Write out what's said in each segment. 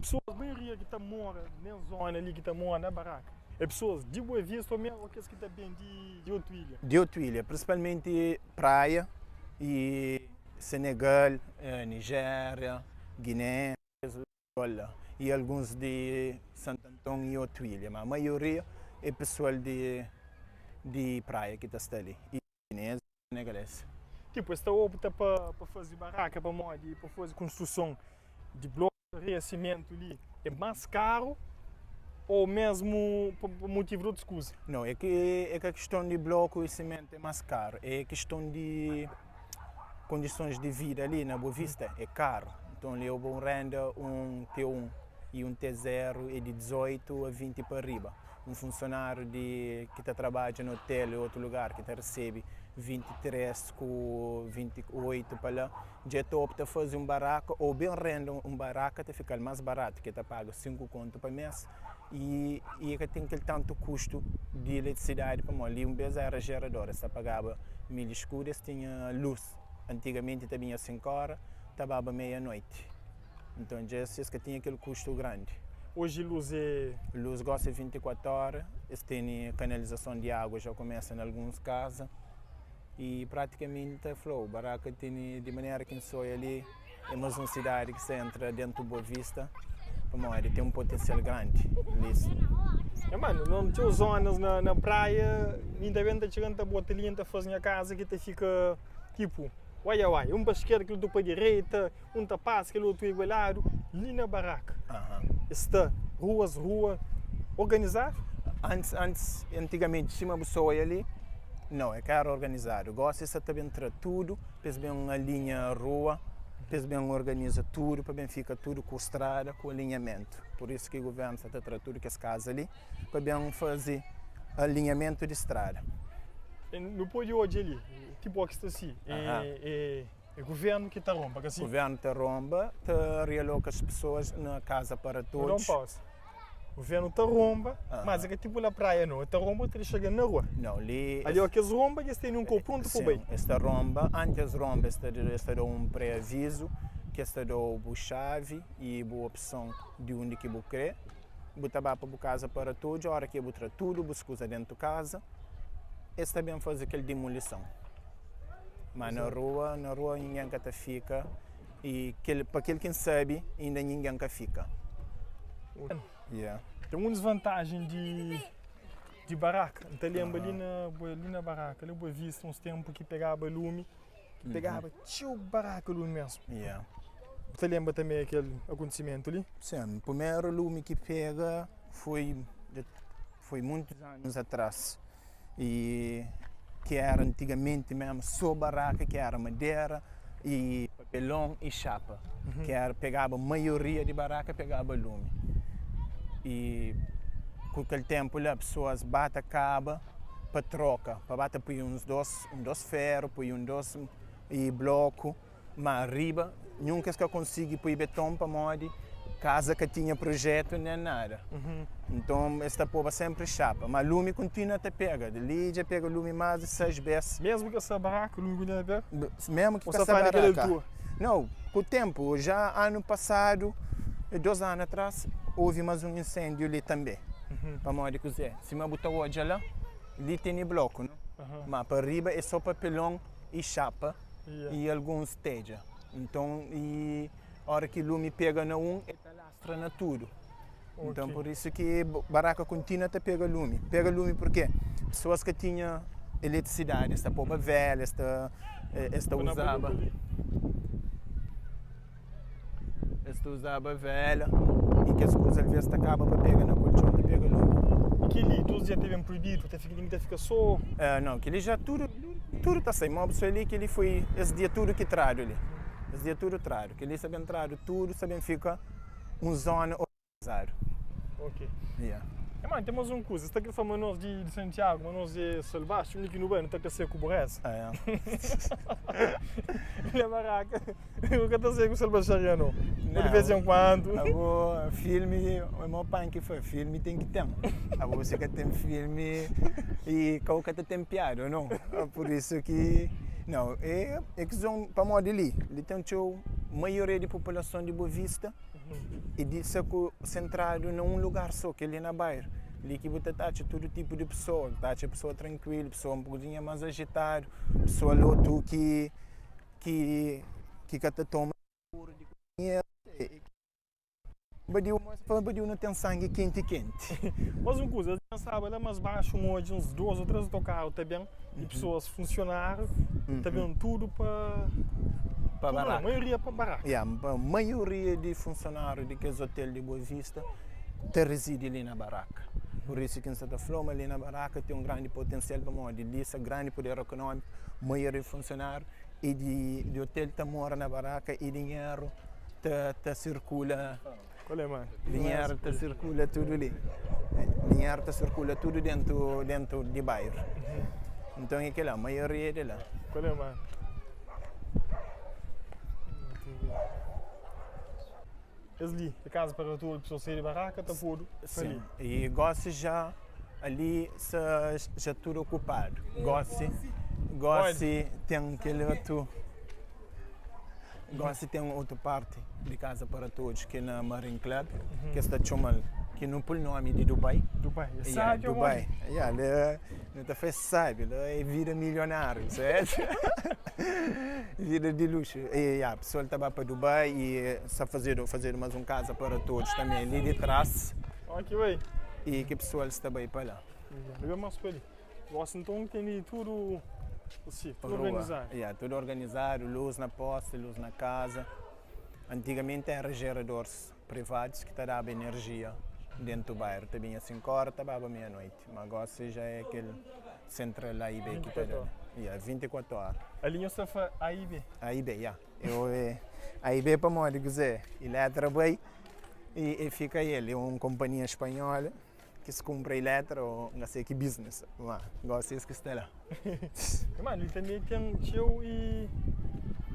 Pesoas, maioria ki ta mora nes zona li, ki ta mora na Baraka, é pesoas di Boa Vista ou mesmu kes ki ta ben di di otu ilha? Di otu ilha, prinsipalmenti Praia e Senegal, Nigéria, Guiné, kes lugar la, e alguns di Santo Anton e otu ilha, ma maioria é pesoal di di Praia ki ta sta li e Guiné. Senegalês. Tipo, es ta opta pa pa faze baraka pamodi pa faze konstruson di bloku, areia, simentu li é más karu ou mesmu pa pa motivu di otus kuza? Nau, é ki é ka kiston di bloku i simentu é más karu, é kiston di kondisons di vida li na Boa Vista é karu. Nton li bu renda un T1 i un T0 é di 18 a 20 pa riba. Un funsionáriu di ki ta trabadja na otel i otu lugar ki ta resebe 23 ku 28 pa la, dja el ta opta faze un baraka ô ben renda un baraka ta fika-l más baratu ki el ta paga 5 kontu pa mês i el ka ten kel tantu kustu di eletrisidadi pamodi li un bês éra jerador es ta pagaba mil iskudu es tinha lus antigamenti ta binha 5 óra ta baba meia noiti. Nton dja es ka tinha kel kustu grandi. Oji lus é. Lus gosi é 24 óra, es tene kanalizason di água dja kumesa na alguns kaza i pratikamenti ta fla-u Baraka tene di manera ki N soia li é más un sidadi ki sta entra dentu Boa Vista pamodi ten un potensial grandi li. É manu, na txeu zonas na praia inda ben ta txiga N ta bota li N ta faze nha kaza ki ta fika tipu uai uai, un pa skerda kel otu pa direita. Un ta pasa, kel otu igualadu, li na baraka. Es sta ruas, rua organizadu? Antis, antis, antigamenti, sima bu sta oia li, nau, e ka era organizadu. Gosi es sa ta ben tra tudu, pa es ben alinha rua, pa es ben organiza tudu, pa ben fika tudu ku strada, ku alinhamentu. Pur isu ki guvernu sa ta tra tudu kes kaza li, pa ben faze alinhamentu di strada. Nu pode odja li, tipu oki sta si, e. É governo ki ta ronba, ka si? Governo ta ronba, ta realoka as pessoas na casa para Vou da un todos. pausa. Governo ta ronba, mas é ka tipo la praia não, ta ronba ta dexa algen na rua. Não, li Ali ó, kes ronba dja es tene un kou prontu pa bai. Sim, es ta ronba, antes es ronba es ta es ta dau un pré-avizu, ki es ta dau bu xavi i bu opson di undi ki bu kre. Bu ta ba pa bu casa para todos, ora ki bu tra tudu bus kuza dentu casa, es ta ben faze kel demolison. Ma na rua, na rua ningen ka ta fika i kel, pa kel ki N sabe, inda ningen ka fika. Yeah. Ten un desvantajen di di baraka. N ta lenbra li na li na baraka, li Boa Vista, uns tenpu ki pegaba lumi, ki pegaba txeu baraka lumi mesmu. Yeah. Bu ta lenbra tanbe kel akontisimentu li? Sin, primeru lumi ki pega foi foi muitus anus atras. i ki era antigamenti mesmu so baraka ki era madera i papelon i xapa ki era pegaba maioria di baraka pegaba lumi i ku kel tempu la pesoas ba ta kaba pa troka pa ba ta pui uns dos un dos feru pui un dos i bloku. Ma riba, nunka es ka konsigi poi beton pamodi kaza ka tinha projetu nen nada. Nton es ta poba senpri xapa. Ma lumi kontinua ta pega. Di li dja pega lumi más di 6 bes. Mesmu ki sta baraka, lumi kontinua ta pega? Mesmu ki ka sta baraka. Nau, ku tenpu, ja anu pasadu, dos anu atras, ovi más un insendiu li tanbe. Pamodi kuzê? Sima bu ta odja la, li tene bloku, no? Ma pa riba é so papelon i xapa. i alguns tedja. Nton, i ora ki lumi pega na un, el ta lastra na tudu. Nton, pur isu ki baraka kontinua ta pega lumi. Pega lumi purkê? Pesoas ka tinha eletrisidadi, es ta poba vela, es ta es ta uzaba es ta uzaba vela i kes kuza alvês ta kaba pa pega na koltxon, ta pega lumi. I kel-li, tudu dia ta ben proibidu, ta fika, ta fika sô. Nau, kel-li ja tudu, tudu ta sai. Má bu sai li, kel-li foi es dia tudu ki tradu li. Es dia tudu tradu. Kel-li sta ben tradu tudu, sta ben fika un zona. Zadu. Ok. Yeah. E man, ten mas un kuza. Es ta kre fla ma nos di, di Santiago, ma nos é salbaxu, undi ki nu bai, nu ta kase ku bureza. Ah, yeah. Na baraka, nu ka ta sai ku salbaxaria no. Mas di vez en kuandu. Abo, filmi, é mo pan ki fla, filmi ten ki ten. Abo, si ka ten filmi, e kau ka ta ten piada, ou não? Pur isu ki, não, é, é kizon, pamodi li, li ten txeu, maioria di populason di Boa Vista. E di sta ku sentradu na un lugar so, kel li na bairu. Li ki bu ta atxa tudu tipu di pesoa, bu ta atxa pesoa trankuilu, pesoa un pokuzinhu más ajitadu, pesoa lotu ki ki ki ka ta toma di kunpanheru. Badiu, mas pa badiu nu ten sangi kenti kenti. Mas un kuza, es pensaba la mas baxu un odja uns 2 ou 3 autokaru ta ben i pesoas funsionáriu ta ben tudu pa Pa tudu não, baraka. maioria pa baraka. Ya, pa maioria di funsionáriu di kes otel di Boa Vista ta rizidi li na baraka. Pur isu ki N sta ta fla-u ma li na baraka ten un grandi potensial pamodi li sta grandi puder ekonómiku, maioria di funsionáriu i di otel ta mora na baraka i dinheru ta ta sirkula Qual é, mano? Dinheru ta sirkula tudu li. Dinheru ta sirkula tudu dentu dentu di bairu. Nton é kila, maioria é di la. Qual é, mano? Es li é kaza para tudu pessoas sair di baraka ta podu pa li. Sim, e gosi já ali sa já tudu okupadu. Gosi gosi ten kel otu. Gosi ten otu parti di Casa para Todos ki é na Marine Club, ki es ta txoma-l, ki nu pô-l nomi di Dubai. Dubai, é sábi ou Dubai. Ya, la nu ta fla é sábi, la é vida milionáriu, sertu? Vida di luxu. E ya, pesoal ta ba pa Dubai i sta fazedu, fazedu más un Casa para Todos tanbê li di tras. Ok, bai. I ki pesoal sta bai pa la. Nu ben más pa li. Gosi nton ten di tudu si, tudu Rua, organizadu. ya, tudu organizadu, lus na posti, lus na kaza. Antigamenti era jeradors privadus ki ta daba enerjia dentu bairu, ta binha 5 ora ta baba meia noiti, ma gosi ja é kel sentral A i B ki ta 24 da. ora. Ya, 24 ora. Ali nhos ta fla A i B. A i B, ya. Eu é A i B pamodi kuzê? Eletra bai i e fika el, é un konpanhia spanhola. Ki si kunpra iletra o nga sei ki business ma gosi es ki sta la. Mano, e tanbe ten txeu e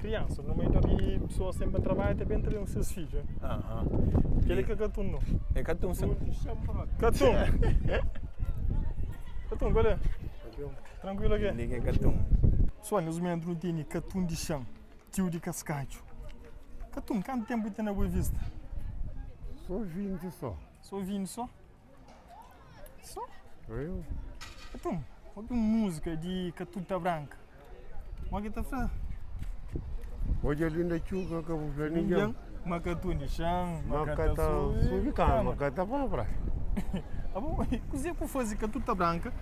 kriansa, normalmenti ora ki pesoas ten pa trabadja ta ben traze ses fidju. Keli ka katun no. É katun sim. Katun. Katun kual é? Trankuilu ke? Li ke katun. Pessoal, nes mumentu nu tene katun di xan, tiu di kaskadju. Katun, kantu tempu ten na Boa Vista? Só 20 só. Só 20 só? Só? Eu? Então, obi un múzika di Katuta Branka. Mo ki ta fla? Odja linda txuka ka bu fla ningen. Ma ka tu di xan, ma ka ta subi kama, ka ta pa praia. Abo, kuzê ku faze Katuta Branka?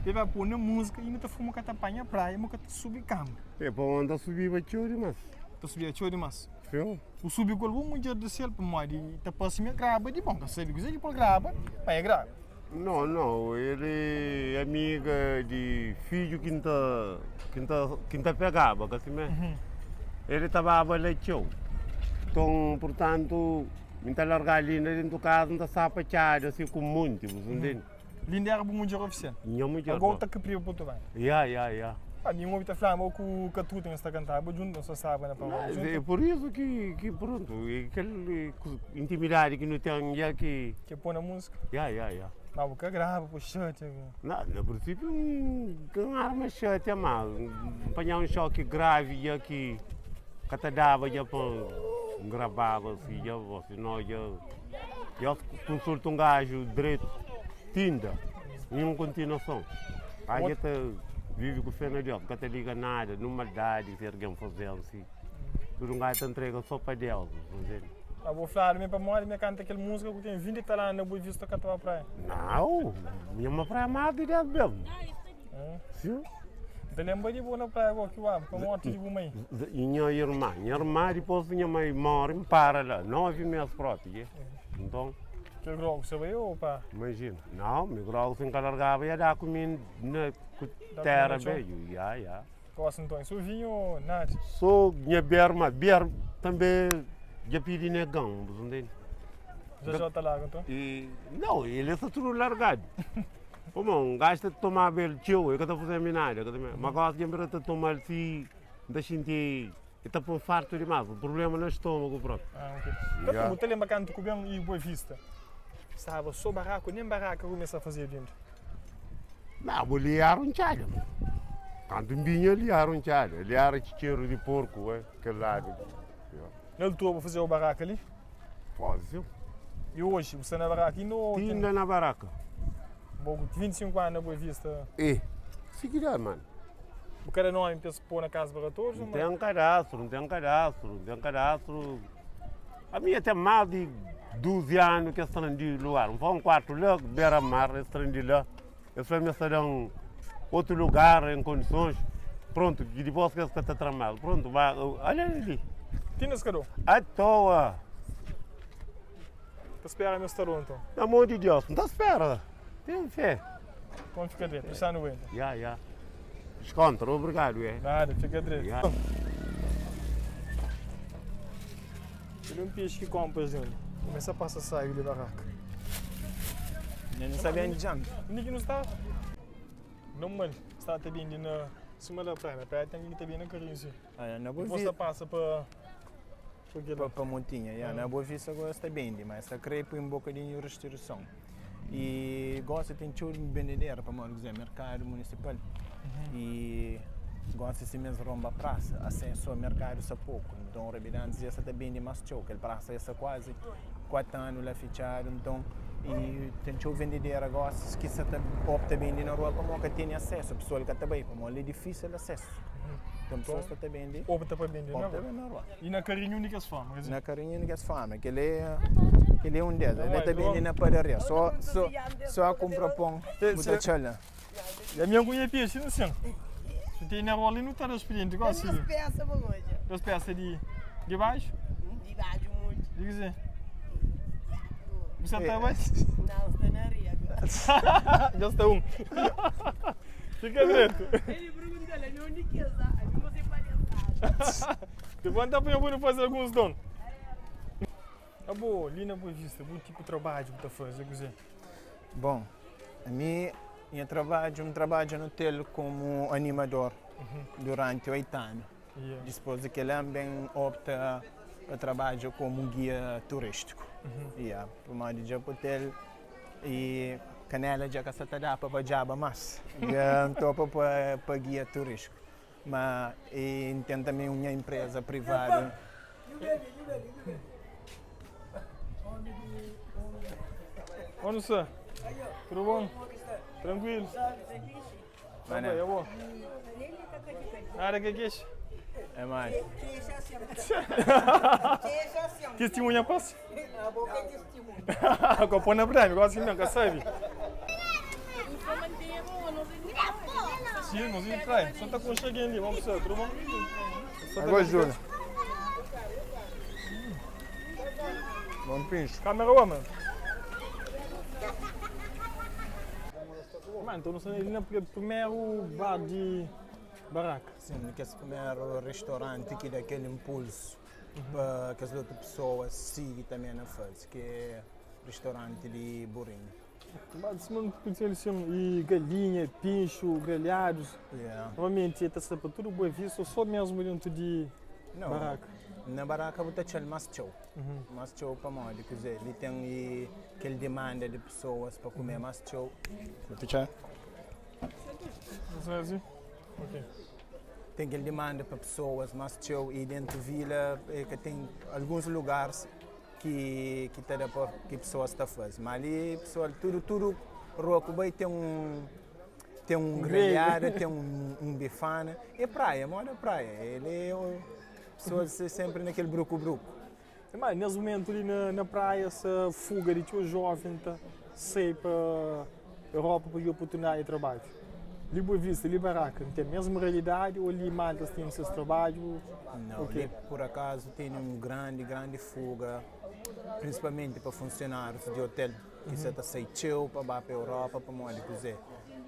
El ba pô na múzika i nu ta fla ma ka ta panha praia, ma ka ta subi kama. É pa onda subiba txeu dimas. Ta subiba txeu dimas. Sim. Bu subi ku algun mudjer di sel pamodi ta parse ma el graba di bon. Ka sabe kuzê ki pô-l graba, ma el graba. No, no, el é amiga di fidju ki N ta, ki N ta, ki N ta pegaba, ka simé? El ta baba la txeu. Nton, purtantu, mi ta larga Linda dentu kaza, N ta sapa txada si ku monti, bu sa ntende? Linda éra bu mudjer ofisial? Nha mudjer. Agó bu ta kapriba pa otu banda? Ya, ya, ya. Pa mi, un obi ta flaba o ku Katuta nhos ta kantaba djuntu, nhos ta staba na pagodi djuntu. É pur isu ki, ki prontu, kel intimidadi ki nu ten ya ki. Ki pô na múzika? Ya, ya, ya. Ma bu ka graba pa xatia? Na, na prinsipiu N ka arma xatia, ma N panha un xoki gravi ya ki ka ta daba dja pa N grababa si dja, si no dja. Yo konsulta un gaju dretu tinda ninhun kontinuason. Gaju ta vive ku fé na Deus, ka ta liga nada, nun maldadi si argen faze-l si. Tudu un gaju ta ntrega so pa Deus, bu ntende? Ma bu fladu mi pamodi mi kanta kel musika ku ten 20 tal anu na Boa Vista ka ta ba praia? Nau, nha ma praia mas di 10 bes. Sim. N ta lenbra di bo na praia gosi ki bu pa morti di bu mai. I nha irma, nha irma dipôs nha mai móre, N para la 9 mês própi, dje. Nton. Kel grogu sa bai ô pa? Imajina. Nau, mi grogu si N ka largaba ia da ku mi na ku tera bedju. Ya, ya. Gosi nton, é so vinhu ô nada? So nha ber, ma ber tanbe dja pidi negan, bu sa ntende? Já já ta larga nton? E, nau, el é sta tudu largadu. Pamodi un gajo ta tomaba el txeu, el ka ta fazeba nada, ma gosi dja N bira ta toma-l si N ta xinti el ta pô-m fartu dimás, prubléma na stômagu própi. Ah, ok. Nton, bu ta lenbra kantu ku ben i Boa Vista staba sô baraku, nen baraka kumesa fazedu inda? Nau, bo li éra un txada. Kantu N binha li éra un txada, li éra txitxeru di porku, kel ladu li. Na altura bu fazeba baraka li? Pode. E oji, bu sta na baraka inda ô Ti inda na baraka. Bo ku 25 anu na Boa Vista. E, si ki da, mano. Bu ka da nomi pa es pô na kaza baratoju? N ten kadastru, N ten kadastru, N ten kadastru. Ami ya ten más di 12 anu ki es tra-m di lugar. N faz un kuartu la, bera-mar, es tra-m di la. Es fla-m es ta da-m otu lugar en kondisons. Prontu, ki dipôs ki es ka ta tra-m más. Prontu, ba, olha li. Ti na skadon. Atoa. Ta spera ma es ta da-u nton? Na mon di Deus, N ta spera. Ten fé. Então fica direito, está no aguenta. Ya, ya. Descontra, obrigado, é. Nada, fica direito. Ya. Ele é um peixe que compras de onde? Começa a passar saio de barraca. Nem não sabia onde janta. Onde que não está? Não mal, está te bem na cima da praia. Na praia tem que estar bem na carinho, sim. Ah, na Boa Depois Vista, passa para para para Montinha, yeah. Na Boa Vista gosta bem, mas essa crepe um bocadinho de restrição. E gosta tem tio de vendedeira para modo dizer, mercado municipal. E gosta se mesmo romba praça, acesso ao mercado só pouco. Então o Rebidantes essa tá bem de mais tio, que ele praça essa quase 4 anos lá fechado, então e tem tio vendedeira gosta que se tá opta bem de na rua para que tem acesso, a pessoa que tá bem, para é difícil acesso. Então a pessoa está bem de Opta para vender, opta não? bem na rua. E na carinho onde que eles falam, quer dizer? Na carinha ninguém se fama, que ele é um deles. Ele Não, está então- bem na padaria, só compra pão, muita chala. E a minha cunha é peixe, não sei. Se tem na rola e não está experiente, igual assim. Duas peças, bom hoje. Duas peças de baixo, De baixo muito. diga assim. Você É. está bem? Não, está na areia agora. Já está um. Fica direito. Ele perguntou, ele onde que está? Aí você palhaçada. Depois dá para eu fazer alguns donos. Ah, boa, ali na Boa Vista, bom tipo de trabalho que está fazendo, quer dizer. Bom, a mim, eu trabalho, um trabalho no hotel como animador durante 8 anos. Yeah. Depois daquele ano, bem opta para trabalho como guia turístico. Yeah, por mais de hotel e canela já que se dá para jaba mais. Então para guia turístico. Mas e tem também uma empresa privada. Olha só. Tudo bom? Tranquilo? Tá Mané. bem, é bom. Nada que queixa. É mais. Queixa assim. Queixa assim. Testemunha passa. A boca é testemunha. Copo na praia, igual assim não, que sabe? Sim, não se trai. Só tá com cheguinho ali, vamos ver, tudo bom? Só tá Agora, com- Júnior. Bom pincho. Câmera homem. Mano, então não sei ali na primeiro bar de barraca. Sim, que esse primeiro restaurante que dá aquele impulso para que as outras pessoas sigam também na fase, que é restaurante de Burinho. Mas mano, assim, e galinha, pincho, grelhados. Yeah. Novamente, está para tudo Boa Vista, ou só mesmo dentro de Não, barraca. Na barraca você tem mais show. Mais show para modo, quer dizer, ele tem e, aquele demanda de pessoas para comer mais show. Não sei assim? Ok. Tem aquele demanda para pessoas mais show e dentro vila é que tem alguns lugares que tá dá para que pessoas está fazendo. Mas ali pessoal tudo rua Cuba tem um grelhado, tem um bifana. É praia, moda praia. Ele é o, pessoas sempre naquele bruco bruco. Mas nesse momento ali na praia, essa fuga de tio jovem tá, sai para Europa para oportunidade de trabalho. Ali Boa Vista, ali Barraca, não tem a mesma realidade ou ali Malta tem seus trabalhos? Não, Ok. ali por acaso tem um grande, grande fuga, principalmente para funcionários de hotel, que se está saindo para para a Europa, para modo dizer.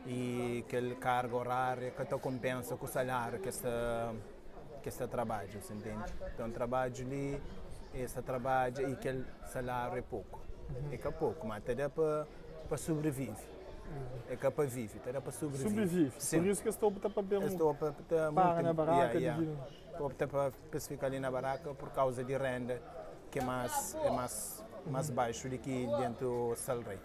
E aquele carga horária que te compensa com o salário que está trabalho, você entende? Então trabalho ali, esse trabalho e aquele salário é pouco. É que é pouco, mas até dá para sobreviver. É que é para viver, até dá para sobreviver. Sobrevive. Sim. Por isso que estou a botar para Eu estou para para para na barraca, yeah, de yeah. Opta para ficar ali na barraca por causa de renda que é mais baixo do que dentro do Sal Rei.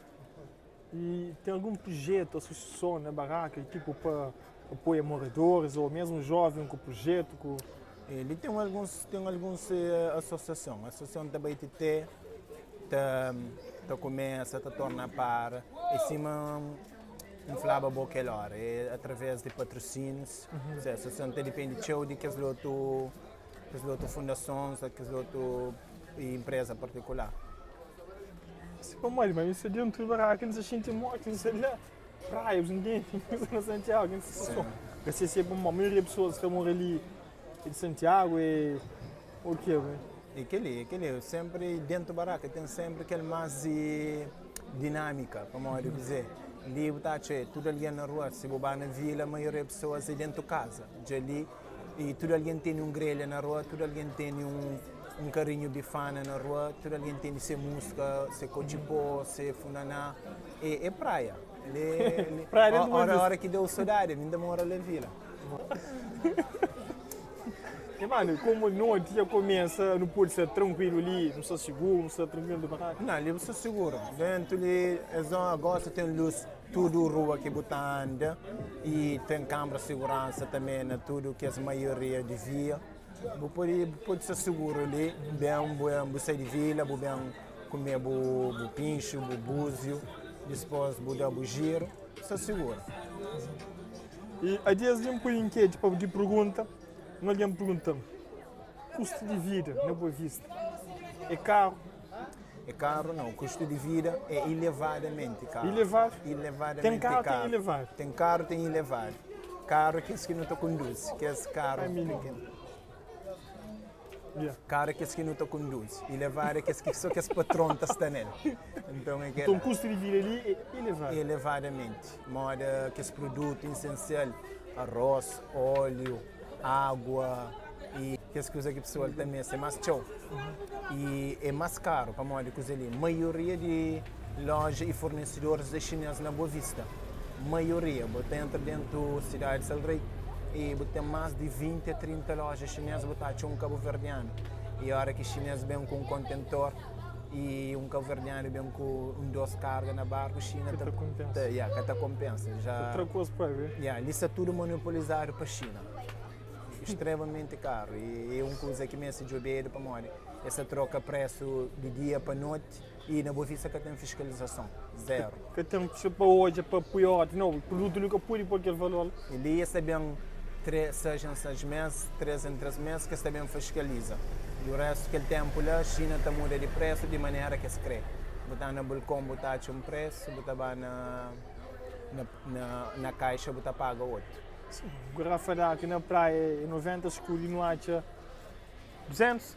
E tem algum projeto, associação na barraca, tipo para apoio a moradores ou mesmo jovem com projeto? Com... Ele tem alguns associação, a associação da BTT Ta ta kumesa ta torna para. É sima N flaba bo kel óra, é através di patrusínius, asosiason ta dipende txeu di kes lotu kes lotu fundasons, kes lotu inpreza partikular. Si pamodi ma mi sta dentu di baraka N sta xinti morti N sta la praia bu ntende N sta na Santiagu N sta so Ka se se pamodi maioria di pesoas ta mora li é di Santiagu é o ke bu. É kel-li, é kel-li. Sénpri déntu baraka ten sénpri kel más di dinámika. Pamodi kuzê? Li bu ta atxa é tudu algen na rua. Si bu ba na vila, maioria di pesoas é déntu kaza. Dja li, i tudu algen tene un grelha na rua, tudu algen tene un un karinhu bifana na rua, tudu algen tene se músika, se kotxipó, se funaná. É é praia. Li li Praia déntu Boa óra Vista. óra ki da-u sodadi, mi N ta mora la vila. E mano, como noti dja começa, nu pode sta tranquilo li, nu sta seguro, nu sta tranquilo di barraca? Não, li bu sta seguro. Dentro li, es zona gosta tem luz tudo rua ki bu ta anda e tem câmara de segurança também na tudo ki es maioria de via. Bu pode, bu pode sta seguro li, bem bu, bu sai di vila, bu bem kume bu, bu pincho, bu búzio, dispôs bu da bu giro, sta seguro. E a dias di N poi inketi pa di pergunta, un algen pergunta-m, Kustu di vida na Boa Vista é karu? É karu nau, kustu di vida é ilevadamenti karu. Ilevadu? Ilevadamenti Ten karu, karu. ten ilevadu. Ten karu, ten ilevadu. Karu é kes ki nu ta konduzi, kes karu. Karu é kes ki nu ta konduzi, ilevadu é kes ki so kes patron ta sta nel. Nton é Nton kustu di vida li é ilevadu. Elevadamenti. Moda kes produtu isensial, arroz, óleo, água i kes kuza ki pesoal ta meste más txeu. I é más karu pamodi kuza li. Maioria di loja i fornesidoris é xinês na Boa Vista. Maioria. Bu ta entra dentu sidadi di Sal Rei i bu ten más di 20 a 30 loja xinês, bu ta atxa un kabuverdianu. I ora ki xinês ben ku un kontentor i un kabuverdianu ben ku un dos karga na barku, Xina Ka ta konpensa. Ya, ka ta konpensa. Ja, Tra kos pa be. Ya, li sta tudu monopolizadu pa Xina. Extremamenti karu i é un kuza ki meste djobedu pamodi es ta troka presu di dia pa noti i na Boa Vista ka ten fiskalizason, zeru. Ka ten pa odja, pa pui órdi, nau, produtu li ka pudi poi kel valor la. I li es ta ben 6 en 6 mes, 3 en 3 mes ki es ta ben fiskaliza. Di restu kel tenpu la Xina ta muda di presu di manera ki es kre. Bu ta na balkon bu ta atxa un presu, bu ta ba na na kaixa bu ta paga otu. Sim, garrafa de água na praia é 90 escudo e nu atxa 200,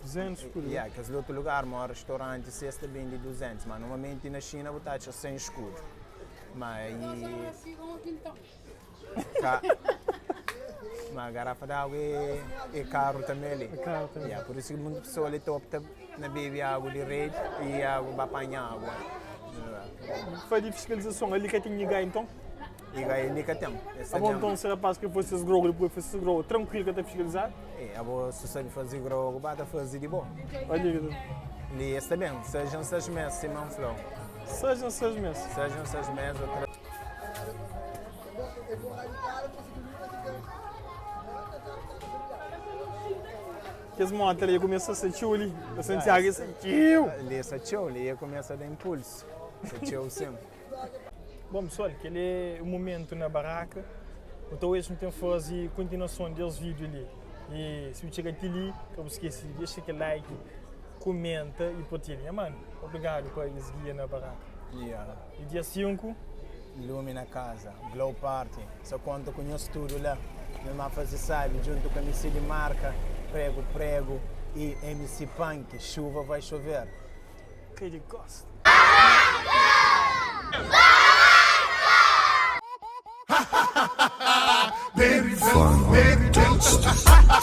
200 escudo. Yeah, kes otu lugar, mo restauranti si es ta bende 200, ma normalmenti na Xina bu ta atxa 100 escudo. Ma i ka ma garrafa de água é, é karu tanbe li. É karu tanbe. Yeah, por isu ki munti pesoa li ta opta na bebe água di redi i água ba panha água. Fadi fiskalizason ali ka ten igai nton? Igai ali ka ten. Es ta Abo ben. nton si rapaz ki fase es grogu dipôs fase es grogu trankuilu ka ta fiskalizadu? E abo su sabi faze grogu ba ta faze di bo. Ali ka ta. Li es ta ben 6 en 6 mes sima N flau. 6 en 6 mes. 6 en 6 mes o 3. Kes moto ali kumesa sa txeu li na Santiago e sa txeu. Li sa txeu li e kumesa da impulsu sa txeu sim. Bom pessoal, kel é o momento na barraca. Então hoje nu tem faze continuação des vídeo li. E se bu txega ti li, ka bu skese di dexa kel like, comenta e partilha. Nha mano, obrigado pa es guia na barraca. Yeah. E dia 5 Lumi na casa, Glow Party, sa conta ku nhos tudo la. Mi ma faze sabi djuntu ku MC di marca, Prego Prego e MC Punk, chuva vai chover. Kai di costa. Fun.